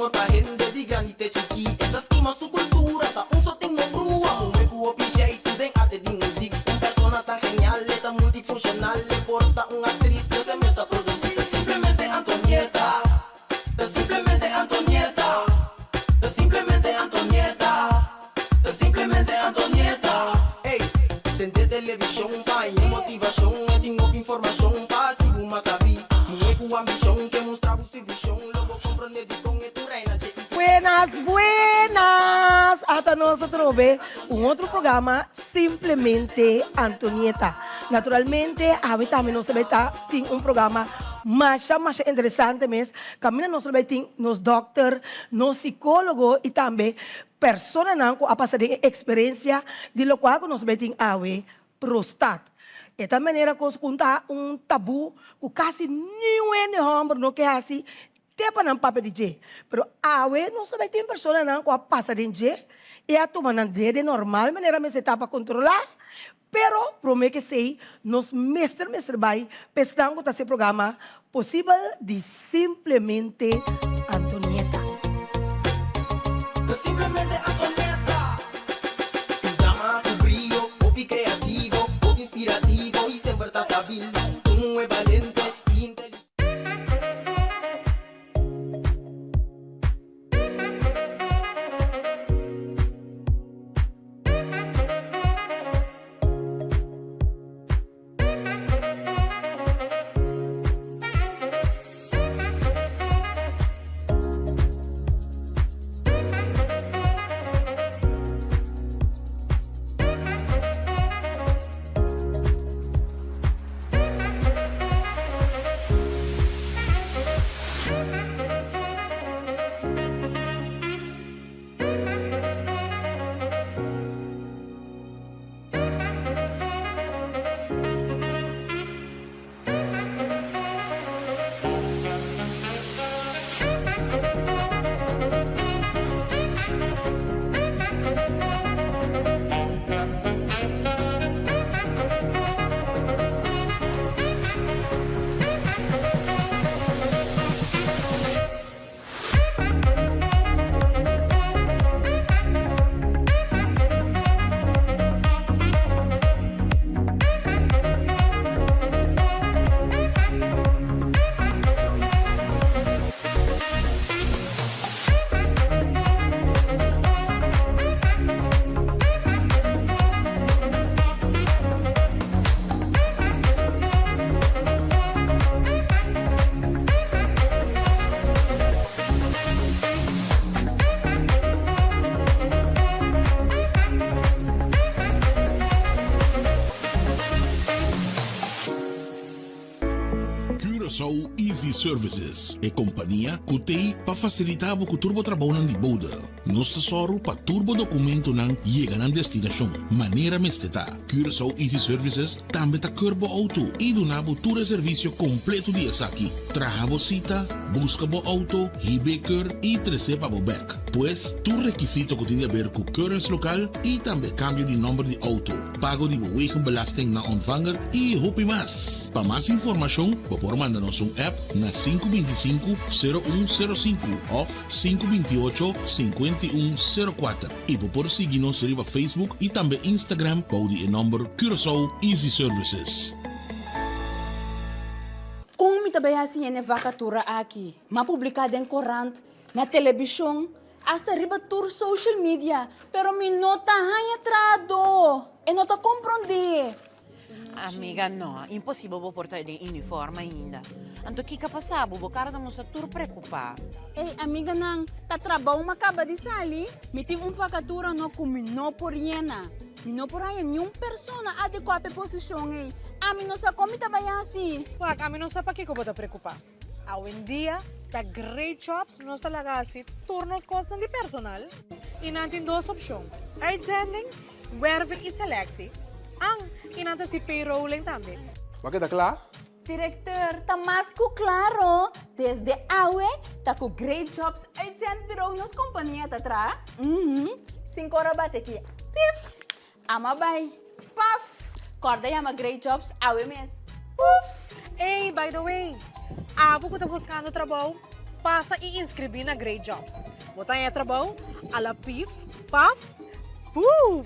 amor pa hende di grandi te chikí. E ta stima su kultura, ta un so tin no brua. Muhé ku hopi jeitu den arte di muzik. Un persona tan genial, e ta multifunshonal. E por ta un aktris, pero e mes ta produsí. Ta simplemente Antonieta, ta simplemente Antonieta, ta simplemente Antonieta, ta simplemente Antonieta. Ey, sende televishon pa haña motivashon. E tin hopi informashon pa hasi bo mas sabí. Muhé ku ambishon ke mustra bo su vishon. Lo bo komprondé dikon e tur reina dje isla. Buenas, buenas! Ata nos atrobe un otro programa Simplemente Antonieta. Naturalmente awe tambe nos ta bay ta tin un programa masha masha interesante mes. Caminda nos lo bay tin nos dokter, nos psicologo y tambe personanan cu a pasa den e experiencia di locual cu nos bay tin awe, prostat. E ta manera cos cu ta un tabu cu casi niun hende homber no ke haci te pa nan papia di dje. Pero awe nos ta bay tin personanan cu a pasa den dje y a tuma nan dede normal manera mester ta pa controla, pero prome ke esey nos mester mester bay pa esnan cu ta haci e programa posibel di Simplemente Antonieta. Ta simplemente Antonieta. Un dama cu brio, hopi creativo, hopi inspirativo y semper ta stabil. Un muhe balente y inteligente. Curaçao Easy Services, e kompania ku t'ei pa fasilitá bo ku tur bo trabounan di bouda. Nos ta sòru pa tur bo dokumentonan yega nan destinashon manera mester ta. Curaçao Easy Services tambe ta keur bo outo i duna bo tur e servisio kompleto di esaki, traha bo sita, buska bo outo, hib'é keur i tres'é pa bo bèk. Pues, tur rekisito ku tin di aber ku keuringslokaal i tambe kambio di nòmber di outo, pago di bo wegenbelasting na ontvanger i hopi mas. Pa mas informashon bo por manda nos un app na 525 0105 òf 528 5104. I bo por sigui nos riba Facebook i tambe Instagram bou di e nòmber Curaçao Easy Services. Kon mi ta bai hasi hende vakatura aki? M'a publiká den korant, na telebishon, asta riba tur social media, pero mi no ta haña trahadó. E no ta komprondé. Amiga, no, imposibel bo por ta den uniform ainda. Anto kiko a pasa bo? Bo kara ta mustra tur preokupá. Ey, amiganan, ta trabou m'a kaba di sali. Mi tin un vakatura no ku mi no por yena. Mi no por haña niun persona adekuá pa e posishon ey. Ami no sa kon mi ta bai hasi. Wak, ami no sa pakiko bo ta preokupá. Awendia ta Great Jobs nos ta laga hasi tur nos kosnan di personal i nan tin dos opshon, uitzending, werving i selectie. An, i nan ta hasi payrolling tambe. Bo a keda kla? Directeur, ta mas ku klaro, desde awe ta ku Great Jobs Uitzendbureau nos kompania ta traha. Uhum, sin kora bate ki, pif! Ama bai. Paf! Kòrda yama Great Jobs awe mes. Puf! Ey, by the way, abo ku ta buskando trabou? Pasa i inskribí na Great Jobs. Bo ta haña trabou a la pif, paf, puf!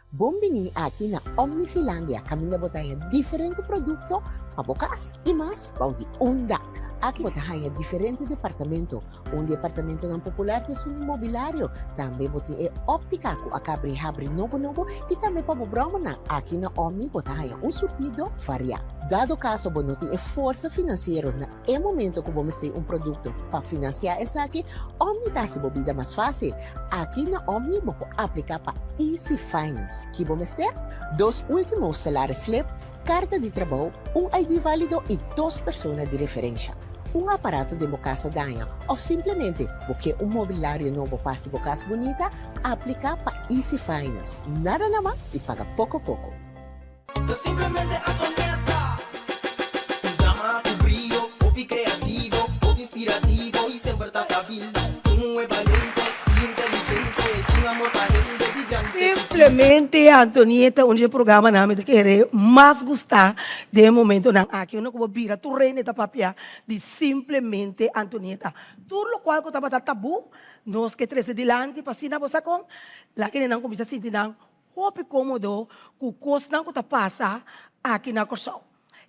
Bon bini aki na Omnifilandia kaminda bo ta haña diferente produkto pa bo kas i mas bou di un dak. Aki bo ta haña diferente departamento. Un di e apartamentonan popular ta esun di mobilario. Tambe bo tin e óptica ku a kabri habri nobo nobo i tambe pa bo bròmernan. Aki na Omni bo ta haña un surtido variá. Dado kaso bo no tin e forsa finansiero na e momento ku bo mester un produkto pa finansiá esaki, Omni ta hasi bo bida mas fásil. Aki na Omni bo por apliká pa Easy Finance. Ki bo mester? Dos último salaris slip, karta di trabou, un ID válido i dos persona di referensha. Un aparato den bo kas a daña òf simplemente bo ke un mobilario nobo pa hasi bo kas bunita? Apliká pa Easy Finance. Nada na man i paga poko poko. Ta simplemente Antonieta. Un dama cu brio, hopi creativo, hopi inspirativo y semper ta stabil. Un muhe balente y inteligente, tin amor pa hende di grandi te chikito. Simplemente Antonieta un di e programanan mi ta kere mas gusta den e momentonan aki. Unda cu bo bira tur rende ta papia di Simplemente Antonieta. Tur locual cu tabata tabu nos ke trece dilanti pa asina bo sa con laga nan cuminsa sinti nan Hopi kómodo ku kosnan ku ta pasa aki na Kòrsou.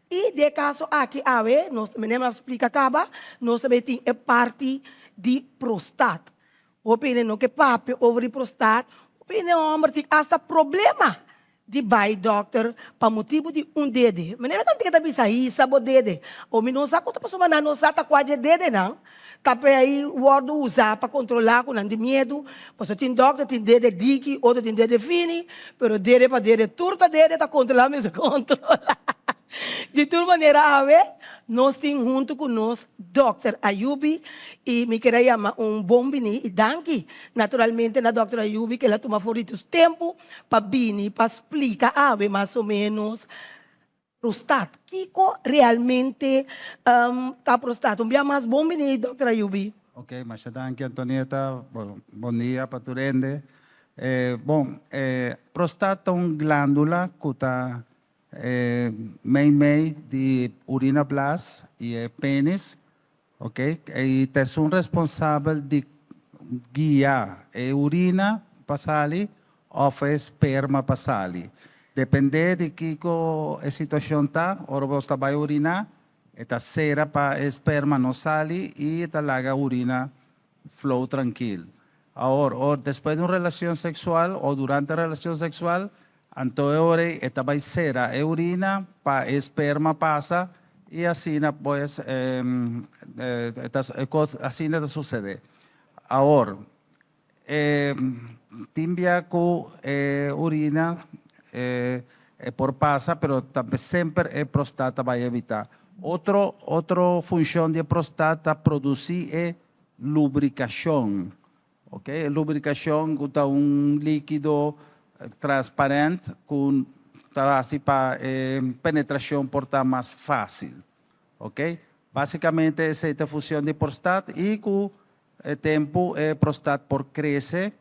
I den e kaso aki awe, nos ta menen a splika kaba, nos ta bay tin e parti di prostat. Hopi hende no ke papia over di prostat, hopi hende hòmber tin asta problema di bai dòkter pa motibu di un dede. Manera tantu ke ta bisa hisa bo dede, o mi no sa ku ta pasobra nan no sa ta kua dje dedenan. Ta pe ei wòrdu usá pa kontrolá ku nan tin miedu, pasobra tin dòkter tin dede diki, otro tin dede fini, pero dede pa dede tur ta dede ta kontrolá mester kontrolá. Di tur manera awe nos tin huntu ku nos dòkter Ayubi i mi kier a yama un bon bini i danki naturalmente na dòkter Ayubi ku el a tuma for di su tempu pa bini pa splika awe mas o ménos Prostat, kiko realmente ta prostat? Un bia mas bon bini Dòkter Ayubi. Ok, masha danki Antonieta, bon dia pa tur hende. Bon, prostat ta un glandula ku ta mei mei di urina blas i e penis, ok, i ta esun responsabel di guia e urina pa sali òf e sperma pa sali. Dependé di kiko e situashon ta, ora bo ta bai uriná, e ta sera pa e sperma no sali i e ta laga urina flow trankil. Awor, or despues di un relashon seksual o durante relashon seksual, anto e ora ei e ta bai sera e urina pa e sperma pasa i asina pues e ta e kos asina ta susedé. Awor, E tin bia ku e urina e por pasa pero tambe semper e prostat ta bai evitá. Otro otro funshon di e prostat ta produsí e lubrikashon, ok. E lubrikashon ku ta un líkido transparent ku ta hasi pa e penetrashon por ta mas fásil, ok. Básikamente esei ta e funshon di prostat i ku E tempu e prostat por krese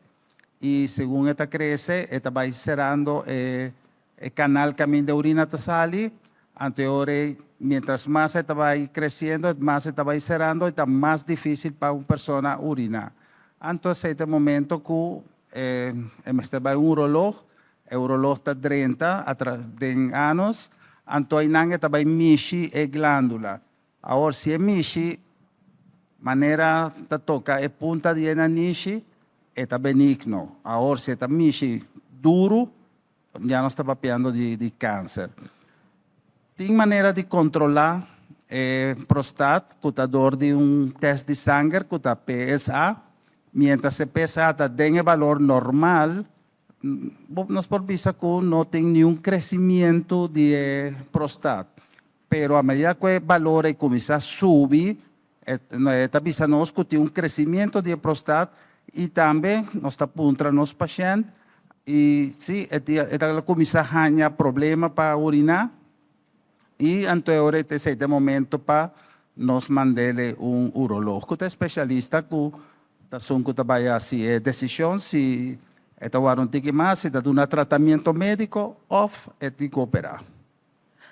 i segun e ta krese e ta bai serando e e kanal kaminda e urina ta sali, anto e ora ei mientras mas e ta bai kresiendo mas e ta bai serando i ta mas difisil pa un persona uriná. Anto esei ta e momento ku e e mester bai un urolog, e urolog ta drenta atra den anus, anto einan e ta bai mishi e glandula. Awor, si e mishi manera ta toka e punta di e nanishi, e ta benigno. Awor, si e ta mishi duru, ya nos ta papiando di di kanser. Tin manera di kontrolá e prostat ku ta dor di un tèst di sanger ku ta PSA. Miéntras e PSA ta den e balor normal, nos por bisa ku no tin niun kresimientu di e prostat. Pero a medida ku e balor ei kuminsá subi, e ta bisa nos ku tin un kresimiento di e prostat i tambe nos ta puntra nos pashènt i si e ta kuminsá haña problema pa uriná i anto e ora ei ta esei ta e momento pa nos mand'é un urolog ku ta espesialista ku Ta esun ku ta bai hasi e desishon si e ta wòrdu un tiki mas, si ta duna tratamiento médiko òf e tin ku operá.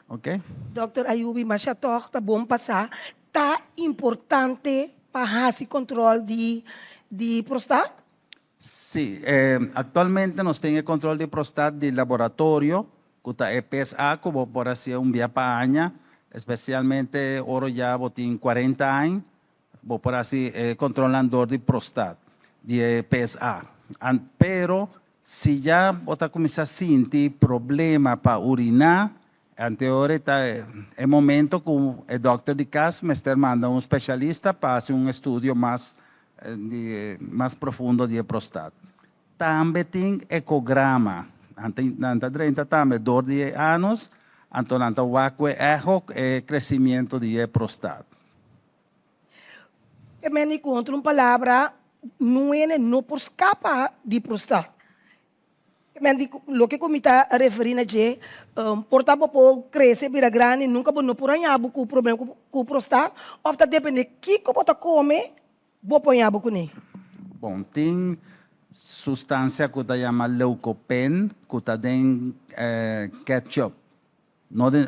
Ok? Dòkter Ayubi, masha tòg ta bon pa sa, ta importante pa hasi kòntròl di di prostat? Sí, aktualmente nos tin e kòntròl di prostat di laboratorio, ku ta e PSA ku bo por hasié un bia pa aña, espesialmente ora ya bo tin kuarenta aña, Bo por hasi e kontrolnan dor di prostat di e PSA. Pero si ya bo ta kuminsá sinti problema pa uriná, anteora ta e momento ku e dòkter di kas mester manda un spesialista pa hasi un estudio mas mas profundo di e prostat. Tambe tin ekograma. Nan ta drenta tambe dor di e anus, anto nan ta wak ku e eho e kresimiento di e prostat. Te mende ku otro un palabra, nuene no por skapa di prostat. Te mende ku loke ku mi ta referí na dje, por ta bo por krese bira grandi, nunka bo no por haña bo ku problema ku prostat, òf ta depende kiko bo ta kome bo por haña bo kuné. Bon, tin sustansia ku ta yama leukopen ku ta den ketchup. No den,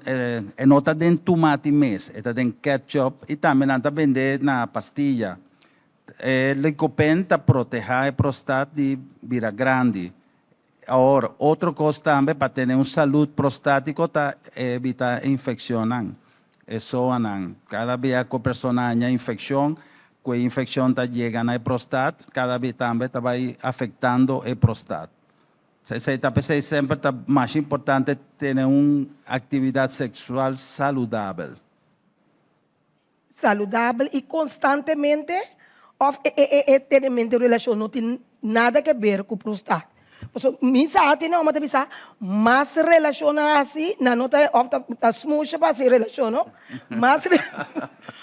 e no ta den tumati mes, e ta den ketchup i tambe nan ta bende na pastilla. E lycopene ta proteha e prostat di bira grandi. Awor, otro kos tambe pa tene un salud prostatiko ta evita infekshonnan, e soanan. Kada bia ku persona haña infekshon, ku e infekshon ta yega na e prostat, kada bia tambe ta bai afektando e prostat. Esei ta p'esei semper ta mas importante tene un aktividat seksual saludabel. Saludabel i konstantemente òf e tenemente relashon no tin nada ke ber ku prostat. Pasobra mi sa tin hòmber ta bisa mas relashon nan hasi nan no ta òf ta smusha pa hasi relashon no mas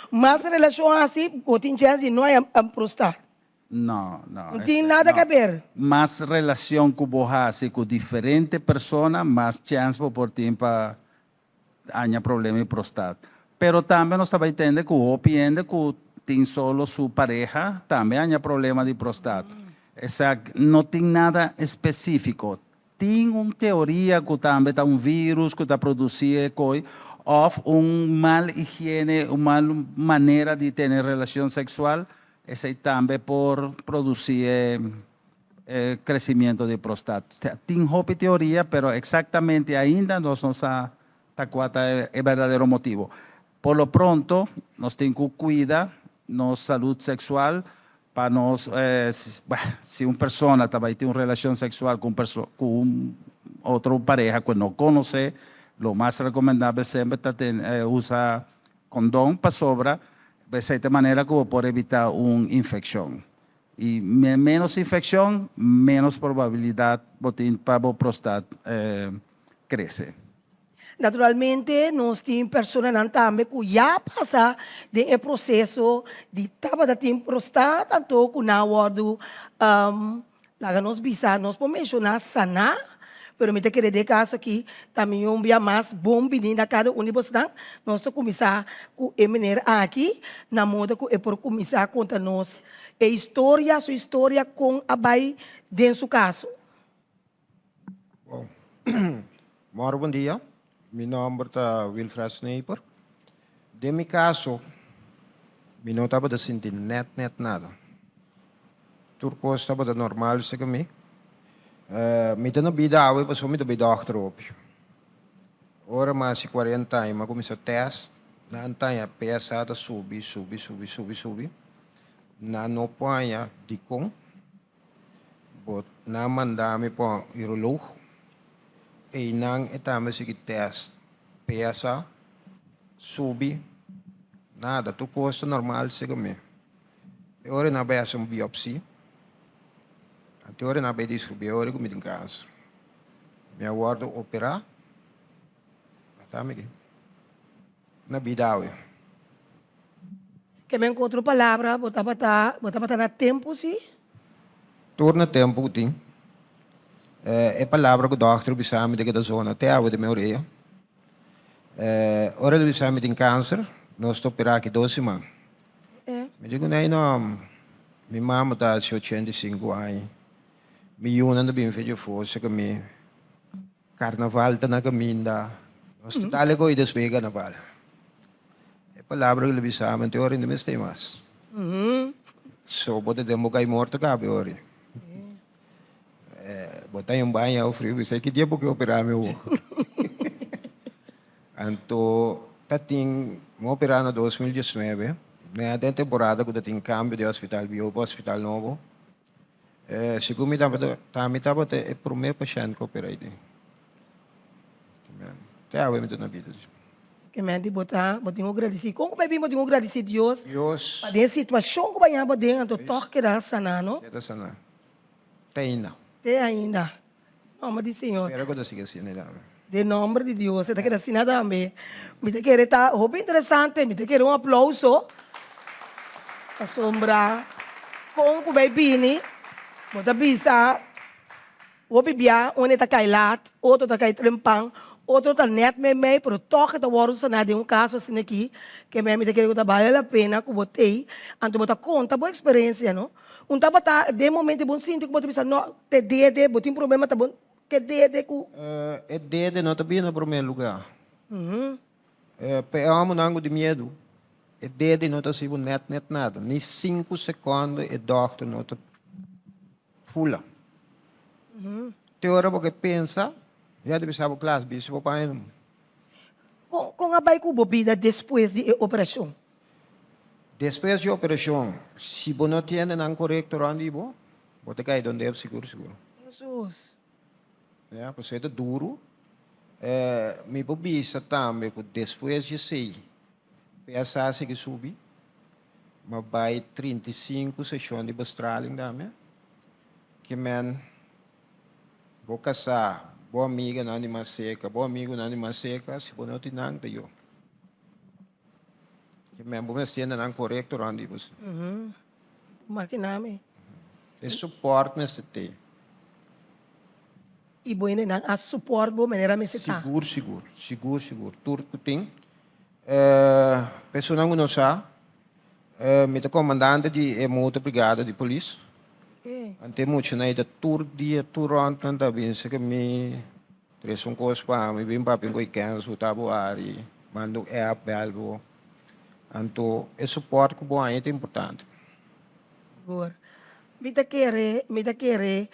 mas relashon hasi bo tin chèns di no haña prostat. No, no. No tin nada ke ber. Mas relacion cu bo haci cu diferente persona, mas chance bo por tin pa haña problema di prostat. Pero tambe nos ta bay tende cu hopi hende cu tin solo su pareha tambe haña problema di prostat. Esaki no tin nada especifico. Tin un teoria cu tambe ta un virus cu ta produci e coi of un mal higiene, un mal manera di tene relacion sexual, esey tambe por produci e e crecimiento di prostat. Tin hopi teoria pero exactamente ainda nos no sa ta cua ta e berdadero motibo. Por lo pronto nos tin cu cuida nos salud sexual Pa nos, si un persona ta bai tin un relacion sexual cu un perso cu un otro pareha cu e no conoce, lo mas recomendabel semper ta ten usa condon pasobra esey ta e manera cu bo por evita un infeccion. Y menos infeccion, menos probabilidad bo tin pa bo prostat crece. Naturalmente nos tin personanan tambe ku ya pasa den e proseso di tabata tin prostat anto ku nan a wòrdu laga nos bisa nos por menshoná saná pero mi ta kere den e kaso aki ta mihó un bia mas bon bini na kada un di bosnan. Nos ta kuminsá ku e meneer aki na moda ku e por kuminsá konta nos e historia su historia kon a bai den su kaso. Bon, mòrgen bon dia. Mi nòmber ta Wilfred Sneper. Den mi kaso, mi no tabata sinti nèt nèt nada. Tur kos tabata normal serka mi. Mi ta na bida awe pasobra mi ta bai dòkter hopi. Ora mi a hasi kuarenta aña mi a kuminsá tèst, nan ta haña PSA ta subi, subi, subi, subi, subi. Nan no por haña dikon. Bo nan manda mi pa un uroloog. Einan e tambe sigui test PSA, subi, nada, tur cos ta normal segun mi. E ora nan bai haci un biopsi, anto e ora nan bai descubri e ora cu mi tin cancer. Mi a wordo opera, ata mi aki. Na bida awe. Ke men ku otro palabra bo tabata bo tabata na tempu si? Tur na tempu ku tin. E palabra ku dòkter bisa mi ta keda zona te awe den mi orea. Ora el bisa mi tin kanser, nos ta operá aki dos siman. Mi di ku nei no, mi mama ta hasi 85 aña, mi yunan ta bin fecha forsa ku mi. Carnaval ta na caminda. Nos ta dale koe despues carnaval. E palabra ku lo bisa mi te ora no mester mas. So bo ta den bo kai morto kabe ora. Bo ta un baña frio bisa ki dia bo ke opera mi awor. Anto ta tin mi opera na 2019 den e temporada ku ta tin kambio di hospital bieu pa hospital nobo. Segun mi tabata, ta mi tabata e prome pashènt ku opera ei. Te awe mi ta na bida. Ke menti bo ta, bo tin ku gradisí. Kon ku bai bin bo tin ku gradisí Dios? Dios. Pa den e situashon ku bo a yaña bo den, anto tòg keda saná, no? Keda saná. Te ainda. Te ainda. Nòmber di Señor. Spera ku ta sigui asina tambe. Den nòmber di Dios e ta keda asina tambe. Mi ta kere ta hopi interesante, mi ta kere un aplauso pasobra kon ku bai bini bo ta bisa hopi bia un e ta kai lat, otro ta kai trempan, otro ta nèt meimei pero tòg e ta wòrdu saná den un kaso asina aki ke mi ta kere ku ta bale la pena ku bo t'ei anto bo ta konta bo eksperensia no. Un tabata den momento bon sinti ku bo ta bisa no te dede bo tin problema ta bon ke dede ku. E dede no ta bini na prome luga. Pa e homonan ku di miedu e dede no ta hasi bo net net nada ni sinku sekondo e dokter no ta fula. Te ora bo ke pensa ya ta bisa bo klas bisti bo paña. Kon a bai ku bo bida despues di e operashon? Despues di operashon, si bo no tiende nan korekto rònt di bo, bo ta kai don dep sigur sigur. Hesus. Ya, pasobra e ta duru. Mi por bisa tambe ku despues di esei, PSA sigui subi. Mi a bai 35 seshon di bestraling tambe. Ke men bo kasá, bo amiganan di mas serka, bo amigunan di mas serka, si bo no tin nan, ta yo. Ke men bo mester nan korekto rònt di bo. Makina mi. E support mester te. I bo hendenan a support bo manera mester ta. Sigur sigur, sigur sigur. Tur ku tin. Personan ku no sa, mi ta komandante di e motor brigada di polis. Ante muchanan ei ta tur dia tur rònt nan ta binse ke mi. Trese un kos pa mi, bin papia ku e kens bo ta bo ari, manda un app, bel bo. Anto e support ku bo haña ta importante. Sigur. Mi ta kere, mi ta kere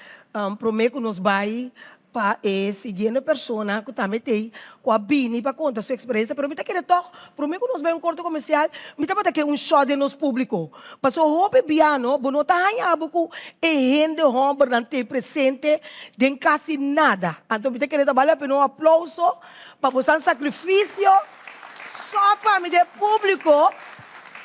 prome ku nos bai pa e siguiente persona ku tambe t'ei ku a bini pa konta su eksperensia, pero mi ta kere tòg prome ku nos bai un korte komersial, mi tabata ke un shòt den nos públiko. Pasobra hopi biano bo no ta haña bo ku e hende hòmbernan t'ei presente den kasi nada. Anto mi ta kere ta bale la pena un aplouso pa bosan sakrifisio sò pa mi den públiko,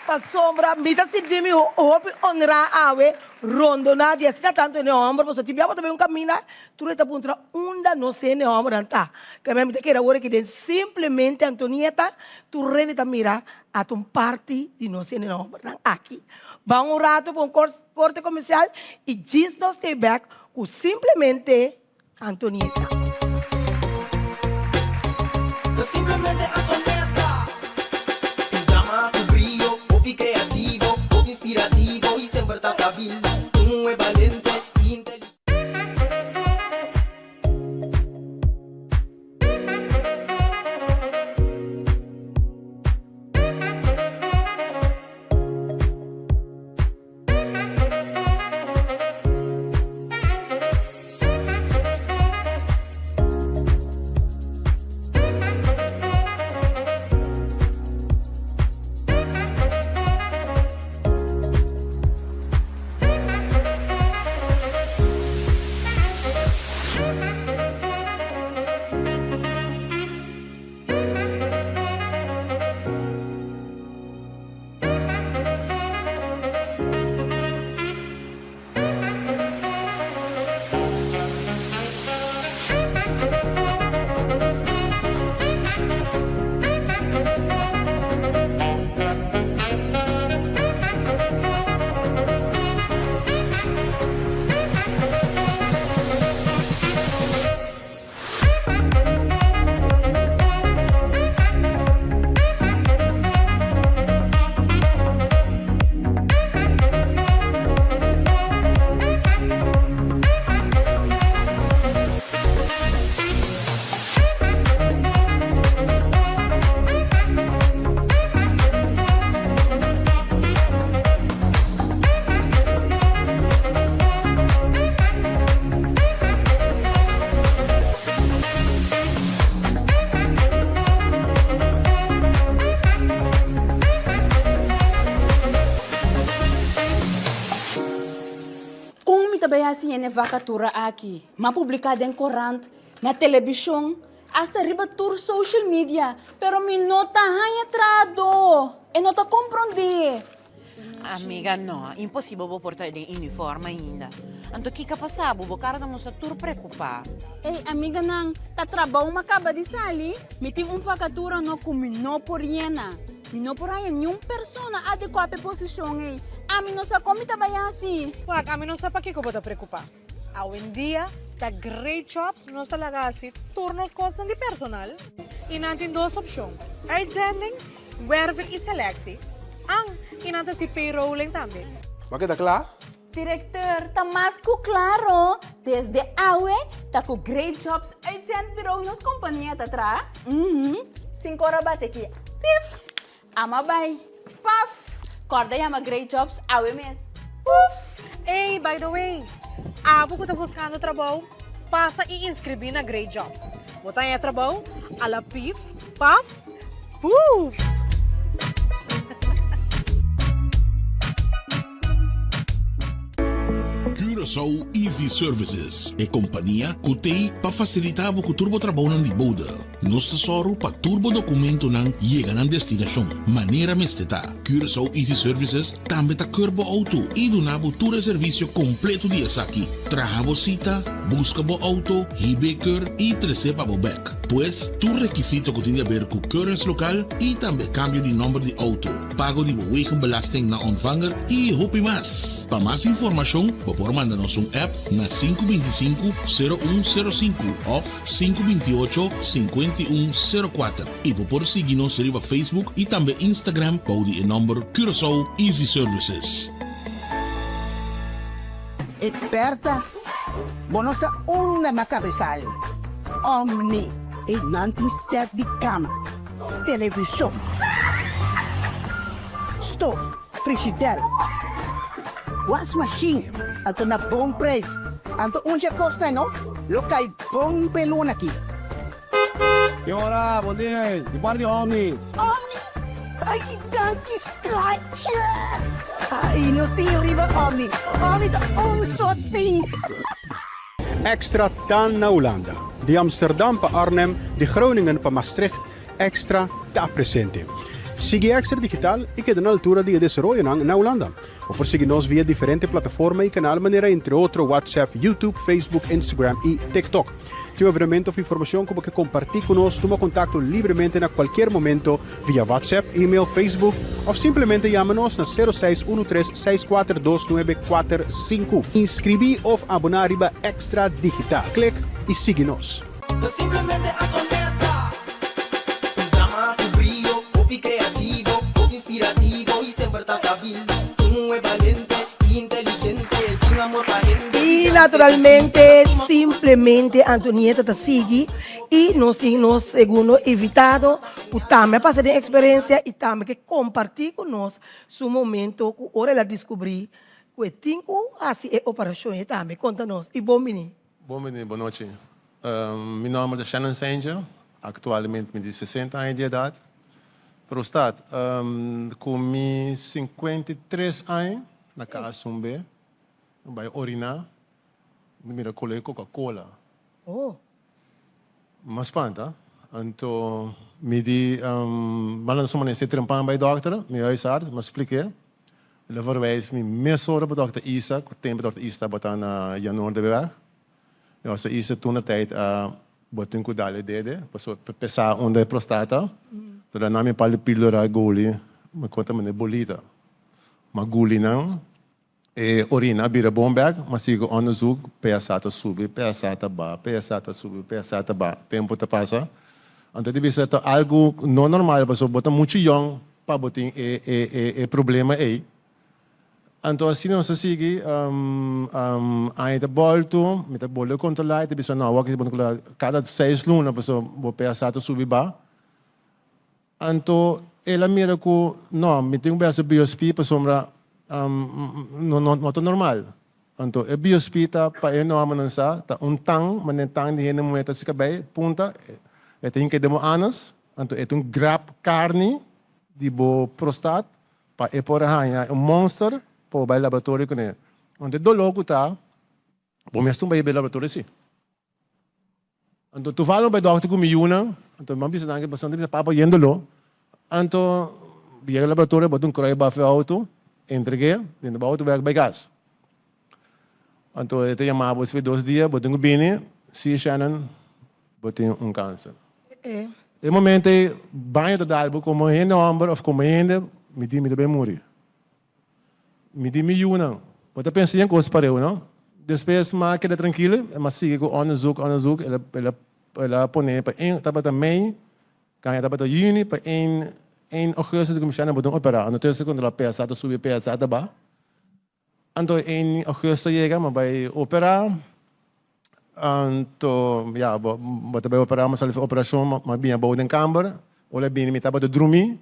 pasobra mi ta sinti mi hopi onrá awe rondoná di asina tantu hende hòmber, pasobra tin bia bo ta bai un kaminda tur e ta puntra unda nos hende hòmbernan ta. Keme mi ta kere awor aki den simplemente Antonieta tur hende ta mira ata un parti di nos hende hòmbernan aki. Ban un rato pa un korte komersial i djis nos stay back ku simplemente Antonieta. Ta simplemente Antonieta. Un dama ku brio, hopi kreativo, hopi inspirativo i semper ta stabil. Un muhé balente i inteligente. hasi hende vakatura aki. M'a publiká den korant, na telebishon, asta riba tur social media, pero mi no ta haña trahadó. E no ta komprondé. Amiga, no, imposibel bo por ta den uniform ainda. Anto kiko a pasa bo? Bo kara ta mustra tur preokupá. Ey, amiganan, ta trabou m'a kaba di sali. Mi tin un vakatura no ku mi no por yena. Mi no por haña niun persona adekuá pa e posishon ei. Ami no sa kon mi ta bai hasi. Wak, ami no sa pakiko bo ta preokupá. Awendia ta Great Jobs nos ta laga hasi tur nos kosnan di personal i nan tin dos opshon, uitzending, werving i selectie. An, i nan ta hasi payrolling tambe. Bo a keda kla? Directeur, ta mas ku klaro, desde awe ta ku Great Jobs Uitzendbureau nos kompania ta traha. Uhum, sink'ora bate ki, pif! Ama bai, paf! Kòrda yama Great Jobs awe mes, puf! Ey, by the way, abo ku ta buskando trabou, pasa i inskribí na Great Jobs. Bo ta haña trabou a la pif, paf, puf! Curaçao Easy Services, e kompania ku t'ei pa fasilitá bo ku tur bo trabounan di bode. Nos ta sòru pa tur bo dokumentonan yega nan destinashon manera mester ta. Curaçao Easy Services tambe ta keur bo outo i duna bo tur e servisio kompleto di esaki, traha bo sita, buska bo outo, hib'é keur i tres'é pa bo bèk. Pues, tur rekisito ku tin di aber ku keuringslokaal i tambe kambio di nòmber di outo, pago di bo wegenbelasting na ontvanger i hopi mas. Pa mas informashon bo por manda nos un app na 525 0105 òf 528 5104 i bo por sigui nos riba Facebook i tambe Instagram bou di e nòmber Curaçao Easy Services. E Bertha, bo no sa unda m'a cabesal. Omni, e nan tin set di cama, television, stoof, frigider, wasmachine, anto na bon prijs. Anto un dje cosnan no lo cay bon p'e luna aki. Yora, bon dia, di parti di Omni. Omni? Ay, danki schatje! Ay, no tin riba Omni. Omni ta un so tin. Extra ta na Hulanda. Di Amsterdam pa Arnhem, di Groningen pa Maastricht, Extra ta presente. Sigui Extra Digital i keda na altura di e desaroyonan na Hulanda. Bo por sigui nos via diferente plataforma i kanal manera entre otro WhatsApp, YouTube, Facebook, Instagram i TikTok. Tin un evenemento of informashon ku bo ke kompartí ku nos, tuma kontakto libremente na kualkier momento via WhatsApp, email, Facebook of simplemente yama nos na sero seis unu tres seis kuater dos nuebe kuater sinku. Inskribí of aboná riba Extra Digital. Klik i sigui nos. Ta simplemente Antonetta. Un dama ku brio, hopi kreativo, hopi inspirativo i semper ta stabil. Un muhé balente i inteligente, tin amor pa hende I naturalmente simplemente Antonieta ta sigui i nos tin nos segundo invitado ku tambe a pasa den eksperensia i tambe ke kompartí ku nos su momento ku ora el a diskubrí ku e tin ku hasi e operashon e tambe. Konta nos i bon bini. Bon bini, bon nochi. Mi nomber ta Shannon Sanger, aktualmente mi tin 60 aña di edat. Prostat, ku mi 53 aña na kas un be, mi bai oriná, mi mira kolo e Coca-Cola. Mi a spanta, anto mi di, mi a lanta su manera trempan bai dòkter, mi huisarts, mi a splik'é. El a verwijs mi mesora pa dòkter Isa, ku tempu dòkter Isa tabata na Jan Noorderweg. Dòkter Isa tur na tijd a botin ku dal e dede, pasobra pa pesa unda e prostata. Enton a nan mi par di píldora guli, mi konta manera bolita. Ma guli nan, e orina a bira bon bèk, ma sigui onderzoek, PSA ta subi, PSA ta baha, PSA ta subi, PSA ta baha. Tempu ta pasa. Anto di bisa ta algu no normal pasobra bo ta muchu yòn pa bo tin e e e e problema ei. Anto asina nos ta sigui aña ta bòltu, mi ta bolbe kontrolá i ta bisa no awor ki bo ta kontrolá kada seis luna pasobra bo PSA ta subi ba. Anto el a mira ku no, mi tin ku bai hasi biopsy pasobra no no ta normal. Anto e biopsy ta pa e nòmbernan sa ta un tan, manera tan di hende muhé ta sika bai punta, e ta hinka den bo anus, anto e ta un grap karni di bo prostat pa e por a haña un monster pa bo bai laboratorio kuné. Anto e doló ku ta. Bo mes tumba e laboratorio si. Anto toevallig bai dokter ku mi yunan, anto mi a bisa nan ke pasobra nan ta bisa papa yendo lo, anto yega laboratorio bo ta un kruis baf e auto, entreg'é, drenta bo auto bek bai kas. Anto e ta yama bo despues dos dia, bo tin ku bini, si Shannon bo tin un kanser. E momento ei baño ta dal bo komo hende hòmber òf komo hende mi di mi ta bai muri. Mi di mi yunan, bo ta pensa yen kos pareu, no? Despues m'a keda trankil, m'a sigui ku onderzoek, onderzoek, el a, el a, el a pone pa ein, tabata mei, kaña tabata yüni, pa ein, ein augustus di kuminsá nan bo tin operá. Ondertussen kontrolá PSA ta subi, PSA ta baha. Anto ein augustus yega, m'a bai operá. Anto, ya, bo, bo ta bai operá, m'a sali for operashon, m'a bini abou den kamber. Ora a bini mi tabata drumí.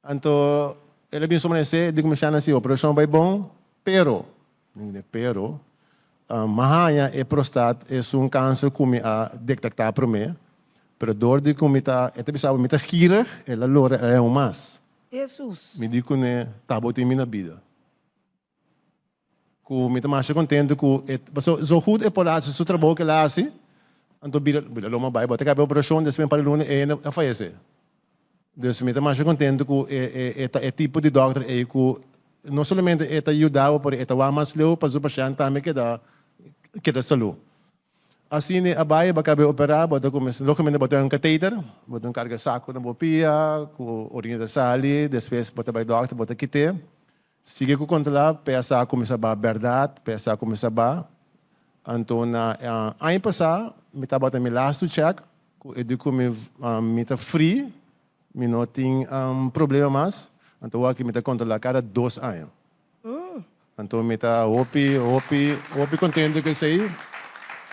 Anto el a bin somanesé, di kuminsá nan si operashon bai bon, pero, pero, mi a haña e prostat esun kanser ku mi a detektá promé, pero dor di ku mi ta, e ta bisa bo mi ta gierig, el a lora el a haña un mas. Hesus. Mi di kuné, ta bo tin mi na bida. Ku mi ta masha kontentu ku e pasobra zo goed e por hasi su trabou ku el a hasi, anto bira bira lo mas bai bo ta kaba e operashon despues un par di luna e hende a fayesé. Dus mi ta masha kontentu ku e e e ta e tipo di dòkter ei ku no solamente e ta yuda bo pero e ta wak mas leu pa su pashènt tambe keda keda salú. Asina a bai bo a kaba e operá bo ta kuminsá lógikamente bo ta un kateter bo ta un karga saku na bo pia ku orina ta sali despues bo ta bai dòkter bo ta kit'é. Sigui ku kontrolá PSA kuminsá ba bèrdat, PSA kuminsá ba. Anto na aña pasá mi tabata mi lastu chèk ku e di ku mi mi ta free, mi no tin problema mas, anto wak mi ta kontrolá kada dos aña. Anto mi ta hopi hopi hopi kontento ku esei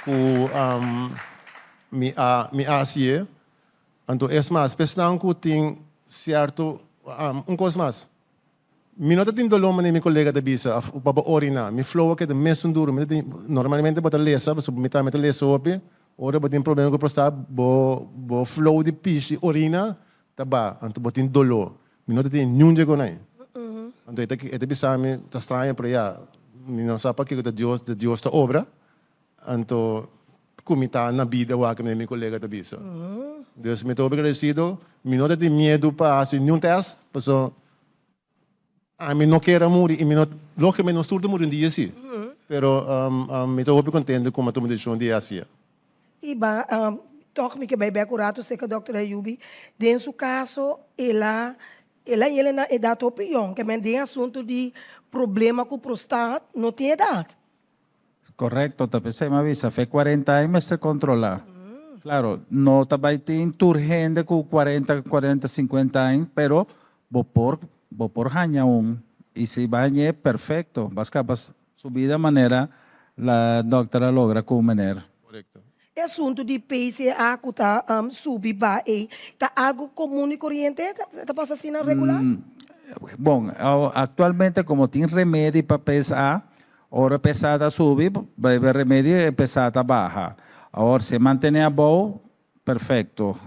ku mi a mi a hasié. Anto es mas, p'esnan ku tin sierto un kos mas. Mi no ta tin doló manera mi kolega ta bisa of pa bo oriná. Mi flow a keda mesun duru. Mi ta tin, normalmente bo ta lesa, pasobra mi tambe ta lesa hopi. Ora bo tin problema ku prostat, bo bo flow di pishi orina ta baha, anto bo tin doló. Mi no ta tin niun dje konai. Anto e ta e ta bisa mi, ta straño, pero ya, mi no sa pakiko ta Dios, ta Dios ta obra. Anto ku mi ta na bida wak manera mi kolega ta bisa. Dus mi ta hopi agradesido. Mi no ta tin miedu pa hasi niun tèst, pasobra ami no kier a muri i mi no, lógikamente nos tur ta muri un dia si, pero mi ta hopi kontento ku mi a tuma desishon di hasi. I ba tòg mi ke bai bèk un ratu serka dòkter Ayubi. Den su kaso el a el a yele na edat hopi yòn, ke men den asuntu di problema ku prostat no tin edat. Correcto, ta pesey mi a bisa fe cuarenta aña mester controla. Claro, no ta bay tin tur hende cu cuarenta, cuarenta, cincuenta aña, pero bo por, bo por haña un. Y si bo hañ'é, perfecto, bo a scapa su bida manera la dokter a logra cu meneer. Correcto. E asuntu di PCA cu ta subi ba ey, ta algo comun y coriente? Ta pasa asina regular? Bon, actualmente como tin remedi pa PSA, ora PSA ta subi, bebe remedi e PSA ta baha. Awor si e mantene abou, perfecto,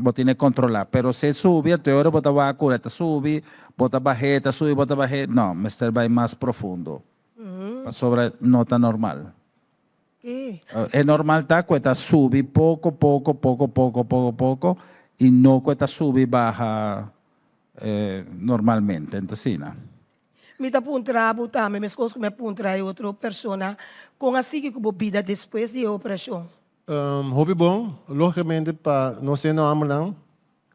bo tene controla. Pero si e subi, anto e ora bo ta wak cura, e ta subi, bo ta bah'é, e ta subi, bo ta bah'é, no, mester bay mas profundo. Pasobra no ta normal. E normal ta ku e ta subi poko poko poko poko poko poko i no ku e ta subi baha normalmente enta asina. Mi ta puntra bo tambe meskos ku mi a puntra e otro persona kon a sigui ku bo bida despues di e operashon. Hopi bon, logicamente pa nos hende hombernan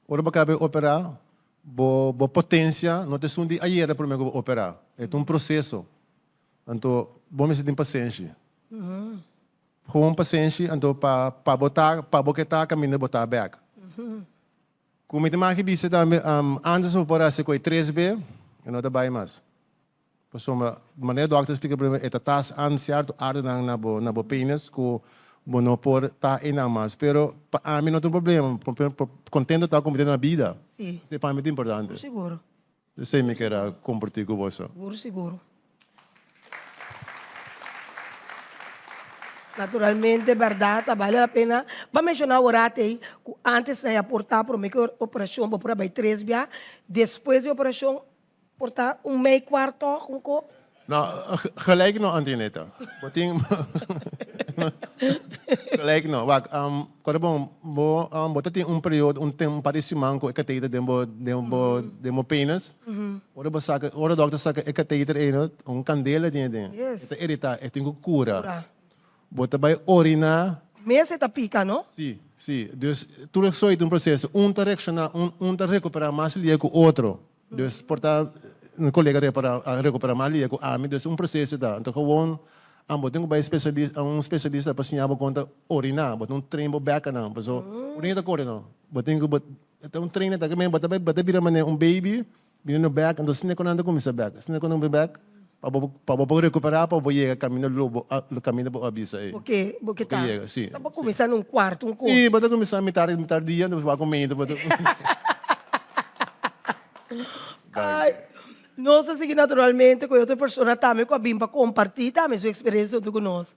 ora bo kaba e opera bo bo potencia no ta esun di ayera prome ku bo opera e ta un proceso. Anto bo mester tin pasenshi. Gewoon pasenshi anto pa pa bo ta pa bo ke ta kaminda bo ta bek. Ku mi ta maki bisa tambe antes bo por hasi ku e tres be e no ta bai mas. Pasobra manera dòkter a splika prome e ta tas an sierto artenan na bo na bo penis ku bo no por ta einan mas. Pero pa ami no ta un problema kontento ta ku mi ta na bida. Esei pa mi ta importante. Sigur. Esei mi kier a comparti cu boso. Sigur, sigur. Naturalmente, berdad, ta bale la pena pa menciona awor ei cu antes nan a porta prome cu e operacion bo por a bay tres bia, despues di operacion por ta un mei cuart toch, un co. No, gelijk no Antoinetta. Bo tin gelijk no. Wak, kore bon, bo bo ta tin un periodo, un tem, un par di siman ku e kateter den bo den bo den bo penis. Ora bo saka, ora dokter saka e kateter ei no, un kandela tin aden. E ta irita, e tin ku kura. Bo ta bai oriná. Mes e ta pika, no? Sí, sí. Dus tur esoi ta un proseso. Un ta reakshoná, un un ta rekuperá mas lia ku otro. Dus por ta un kolega repará a rekuperá mas lia ku ami. Dus un proseso ta. Anto gewoon bo tin ku bai spesialista un spesialista pa siña bo kon ta oriná. Bo tin un train bo bèkanan. Paso orina ta kore no. Bo tin ku bo ta un trainer ta bo ta bai bo ta bira manera un baby. Bini no bek, anto asina ku nan ta kuminsá bek. Asina ku nan bin bek, pa bo pa bo por rekuperá, pa bo yega kaminda lo bo a kaminda bo a bisa ei. Bo ke bo ke ta yega, si. Ta bo kuminsá na un kuarto, un kos. Si, bo ta kuminsá mitar mitar dia, anto bo a kuminda bo ta. Ai, nos ta sigui naturalmente ku e otro persona tambe ku a bin pa kompartí tambe su eksperensia huntu ku nos.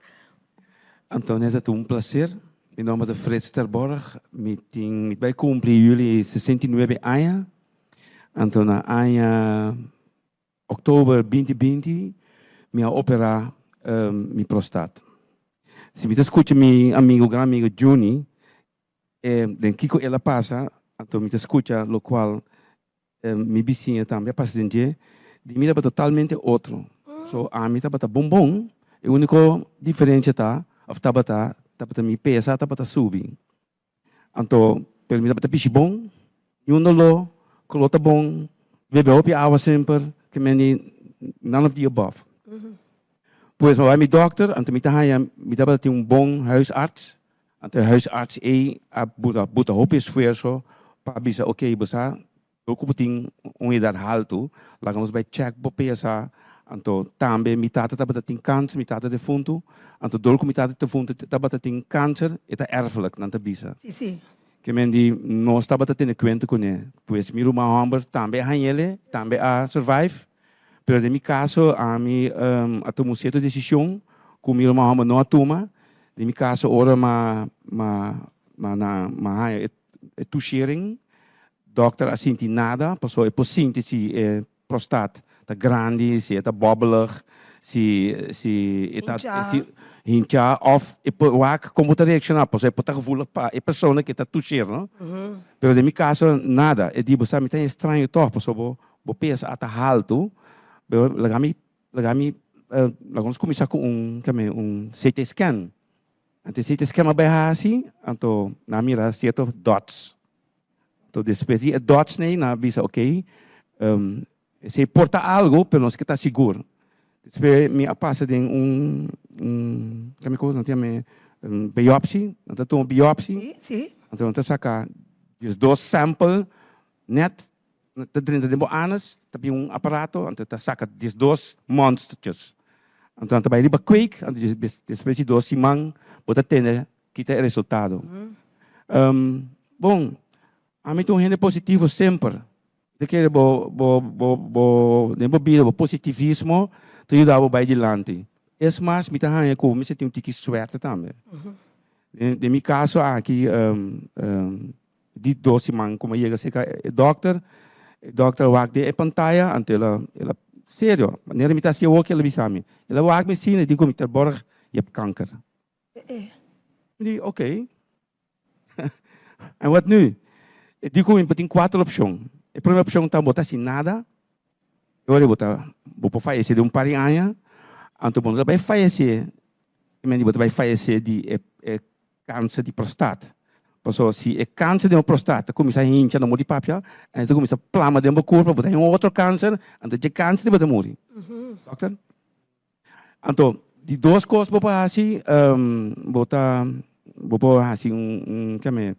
Antoinette, ta un placer. Mi nomber ta Frits Terborg. Mi tin, mi ta bai cumpli juli 69 aña. Anto na aña oktober 2020 mi a opera mi prostat. Si mi ta scucha mi amigo, gran amigo Juni, den kico el a pasa, anto mi ta scucha locual Mi bisiña tambe a pasa den dje, di mi tabata totalmente otro. So ami tabata bon bon, e unico diferencia ta, of tabata, tabata mi pesa tabata subi. Anto, pero mi tabata bishi bon, niun dolor, color ta bon, bebe hopi awa semper, ke meni none of the above. Pues mi a bai mi dokter, anto mi ta haña, mi tabata tin un bon huisarts, Anto e huisarts ei a buta buta hopi esfuerso pa bisa ok bo sa dor ku bo tin un edat haltu laga nos bai check bo pesa anto tambe mi tata tabata tin kanser mi tata defuntu anto dor ku mi tata defuntu tabata tin kanser e ta erfelijk nan ta bisa Sí, sí. ke men di nos tabata tene kuenta kuné pues mi ruman hòmber tambe a hañ'ele tambe a survive pero den mi kaso ami a tuma un sierto desishon ku mi ruman hòmber no a tuma Den mi kaso ora ma ma ma na ma haña e e touchering, dòkter a sinti nada pasobra e por sinti si e prostat ta grandi, si e ta bòbelig, si si e ta Hinchá. si hinchá òf e por wak kon bo ta reakshoná pasobra e por ta gevoelig pa e persona ke ta toucheer no. Pero den mi kaso nada, e di bo sa mi ta estraño tòg pasobra bo bo pesa a ta haltu, pero laga mi Laga mi, laga nos kuminsá ku un, keme, un CT scan. Anto e CT scan a bai hasi, anto nan a mira sierto dots. Anto despues di e dots nei nan a bisa ok, esei por ta algu, pero nos ke ta sigur. Despues mi a pasa den un, un, keme kos nan ta yama e, biopsi, nan ta tuma biopsi. Si, si. Anto nan ta saka diesdos sample net Ta drenta den bo anus, ta bin un aparato, anto ta saka 12 monstertjes. Anto nan ta bai riba kweek, anto despues di dos siman bo ta tende ki ta e resultado. Bon, ami ta un hende positivo semper. Mi ta kere bo bo bo bo den bo bida bo positivismo ta yuda bo bai dilanti. Es mas mi ta haña ku mi mester tin un tiki suerte tambe. Den mi kaso aki Di dos siman ku mi a yega serka e dòkter, e dòkter a wak den e pantaya, anto el a, el a, serio, manera mi ta hasi awoki el a bisa mi. El a wak mi asina, e di ku mi, Terborg, je hebt kanker. Mi di, oké. En wat nu? E di ku mi, bo tin kuater opshon. E promé opshon ta bo ta hasi nada, e ora bo ta, bo por fayesé den un par di aña, anto bo no ta bai fayesé, e men di bo ta bai fayesé di e e Kanser di prostat. Pasobra si e kanser den bo prostat ta kuminsá hincha na mo di papia, en e ta kuminsá plama den bo kurpa, bo ta haña un otro kanser, anto dje kanser di bo ta muri. Dòkter? Anto, di dos kos bo por hasi, bo ta, bo por hasi un, un, keme.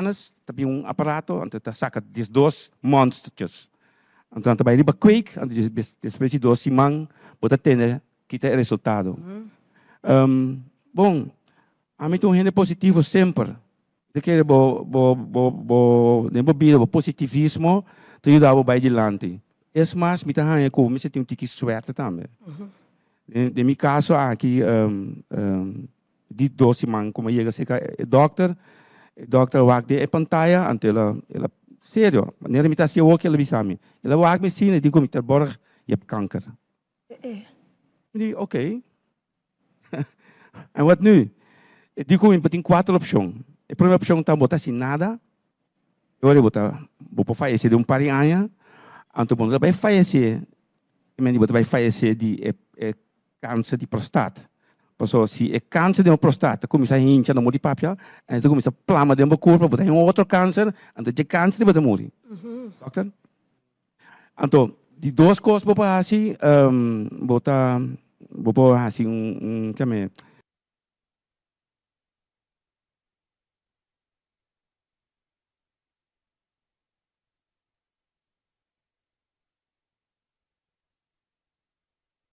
Anus ta bin un aparato, anto ta saca 12 monstertjes. Anto nan ta bay riba kweek, anto despues di dos siman bo ta tende kita e resultado. Bon, ami ta un hende positivo semper. Mi ta kere bo bo bo bo den bo bida bo positivismo ta yuda bo bay dilanti. Es mas mi ta haña ku mi ta tin un tiki suerte tambe. Den mi kaso aki Di dos siman ku mi a yega serka e dòkter, e dòkter a wak den e pantaya, anto el a, el a, serio, manera mi ta hasi awoki el a bisa mi, el a wak mi asina i di ku mi, Terborg, je hebt kanker. Mi di, oké. En wat nu? E di ku mi, bo tin kuater opshon. E promé opshon ta bo ta hasi nada, e ora bo ta, bo por fayesé den un par di aña, anto bo no ta bai fayesé, i men di bo ta bai fayesé di e e Kanser di prostat. Pasobra si e kanser den bo prostat ta kuminsá hincha no muri papia, en e ta kuminsá plama den bo kurpa, bo ta haña un otro kanser, anto dje kanser di bo ta muri. Dòkter? Anto, di dos kos bo por hasi, bo ta, bo por hasi un, un, kiame?